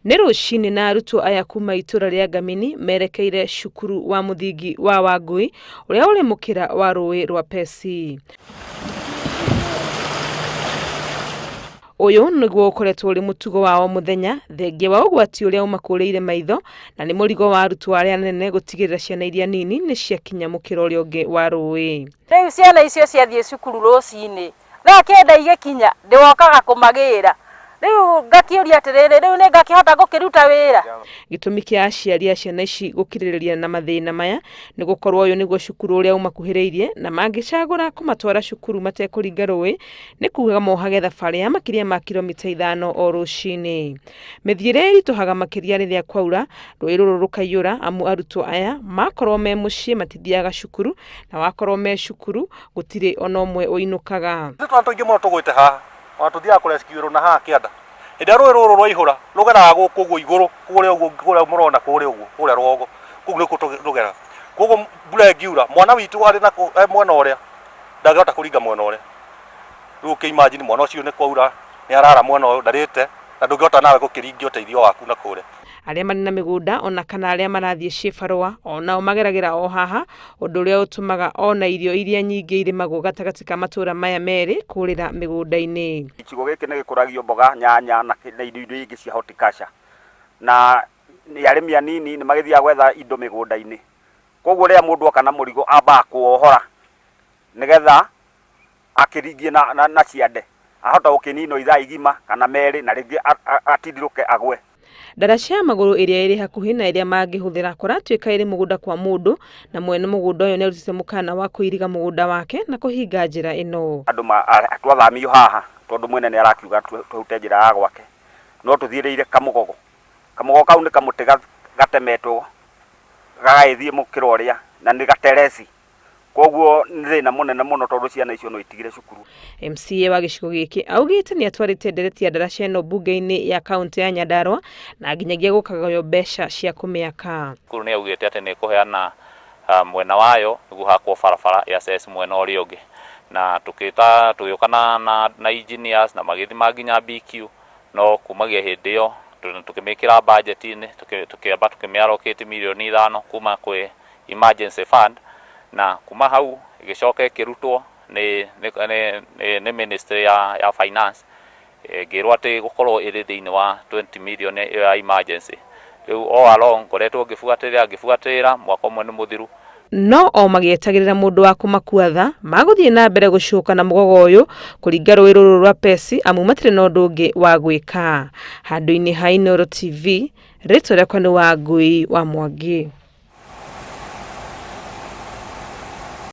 Nĩ rũcinĩ na arutwo aya kuma itũra rĩa Ngamini merekeire cukuru wa mũthingi wa Wangui ũrĩa ũrĩ mũkĩra wa rũĩ rwa Pesi. Ũyũ nĩguo ũkoretwo ũrĩ mũtugo wa o mũthenya thengia wa ũgwati ũrĩa ũmakũrĩire maitho na nĩ mũrigo wa arutwo arĩa anene gũtigĩrĩra ciana iria nini nĩ ciakinya mũkĩra ũrĩa ũngĩ wa rũĩ. Rĩu ciana icio ciathiĩ cukuru rũcinĩ Thaa kenda igĩkinya, ndĩwokaga kũmagĩra. Rĩu ngakĩũria atĩrĩrĩ, rĩu nĩ ngakĩhota gũkĩruta wĩra? Gĩtũmi kĩa aciari a ciana ici gũkirĩrĩria na mathĩna maya nĩ gũkorwo ũyũ nĩguo cukuru ũrĩa ũmakuhĩrĩirie na mangĩcagũra kũmatwara cukuru matekũringa rũĩ nĩ kuga mohage thabarĩ ya makĩria ma kiromita ithano o rũcinĩ. Mĩthiĩre ĩritũhaga makĩria rĩrĩa kwaura, rũĩ rũrũ rũkaiyũra amu arutwo aya makorwo me mũciĩ matithiaga cukuru na wakorwo me cukuru gũtirĩ ona ũmwe ũinũkaga. Ithuĩ twana tũingĩ mũno tũgwĩte haha, ona tũthiaga kũrescuĩrwo na haha kĩanda. Hĩndĩ ĩrĩa rũĩ rũrũ rwaihũra, rũgeraga gũkũ ũguo igũrũ, kũrĩa ũguo kũrĩa mũrona kũrĩa ũguo, kũrĩa rũgongo, kũu nĩkuo rũgeraga. Koguo mbura ĩngiura, mwana witũ arĩ nakũu e mwena ũrĩa, ndangĩhota kũringa mwena ũrĩa. Rĩu ũkĩ imagine mwana ũcio nĩ kwaura, nĩ arara mwena ũyũ, ndarĩte, na ndũngĩhota nawe gũkĩringia ũteithio waku na kũrĩa. Arĩa marĩ na mĩgũnda ona kana arĩa marathiĩ cibarũa o nao mageragĩra o haha, ũndũ ũrĩa ũtũmaga ona irio iria nyingĩ irĩmagwo gatagatĩ ka matũra maya merĩ kũrĩra mĩgũnda-inĩ. Gĩcigo gĩkĩ nĩ gĩkũragio mboga, nyanya na indo ingĩ cia horticulture na arĩmi anini nĩ magĩthiaga gwetha indo mĩgũnda-inĩ. Koguo rĩrĩa mũndũ oka na mũrigo ambaga kũwohora nĩgetha akĩringie na, na, na ciande ahota gũkĩninwo ithaa igima kana merĩ na rĩngĩ atindirũke agwe. Ndaraca ya magũrũ ĩrĩa ĩrĩ hakuhĩ na ĩrĩa mangĩhũthĩra kũratuĩka ĩrĩ mũgũnda kwa mũndũ na mwene mũgũnda ũyũ nĩarutĩte mũkana wa kũiriga mũgũnda wake na kũhinga njĩra ĩno. Andũ twathamio haha tondũ mwene nĩ arakiuga tũrute njĩra ya gwake no tũthiĩrĩire kamũgogo. Kamũgogo kau nĩ kamũtĩ gatemetwo gagagĩthiĩ mũkĩra ũrĩa na nĩ gatereci. Koguo nĩ thĩna mũnene mũno tondũ ciana icio no itigire cukuru. MCA wa gĩcigo gĩkĩ augĩte nĩ atwarĩte ndereti ya ndaraca ĩno mbunge-inĩ ya kaũntĩ ya Nyandarua na nginyagia gũkagaywo mbeca cia kũmĩaka. Cukuru nĩ yaugĩte atĩ nĩ ĩkũheana mwena wayo nĩguo hakwo barabara ĩ access mwena ũrĩa ũngĩ, na tũgĩta tũgĩũka na, na, na engineers na magĩthima nginya BQ, no kumagia hĩndĩ ĩyo tũkĩmĩkĩra budget-inĩ, tũkĩamba tũkĩmĩ allocate mirioni ithano kuma kwĩ emergency fund, na kuma hau ĩgĩcoka ĩkĩrutwo nĩ, nĩ, nĩ, nĩ ministry ya, ya finance ngĩrwo atĩ ĩgũkorwo ĩrĩ thĩinĩ wa 20 million ĩyo ya emergency. Rĩu all along ngoretwo ngĩbuatĩrĩra ngĩbuatĩrĩra, mwaka ũmwe nĩ mũthiru. No o magĩetagĩrĩra mũndũ wa kũmakua tha, magũthiĩ na mbere gũcũka na mũgogo ũyũ kũringa rũĩ rũrũ rwa Pesi amu matirĩ na ũndũ ũngĩ wa gwĩka. Handũ-inĩ ha Inooro TV, rĩtwa rĩakwa nĩ Wangui wa Mwangi.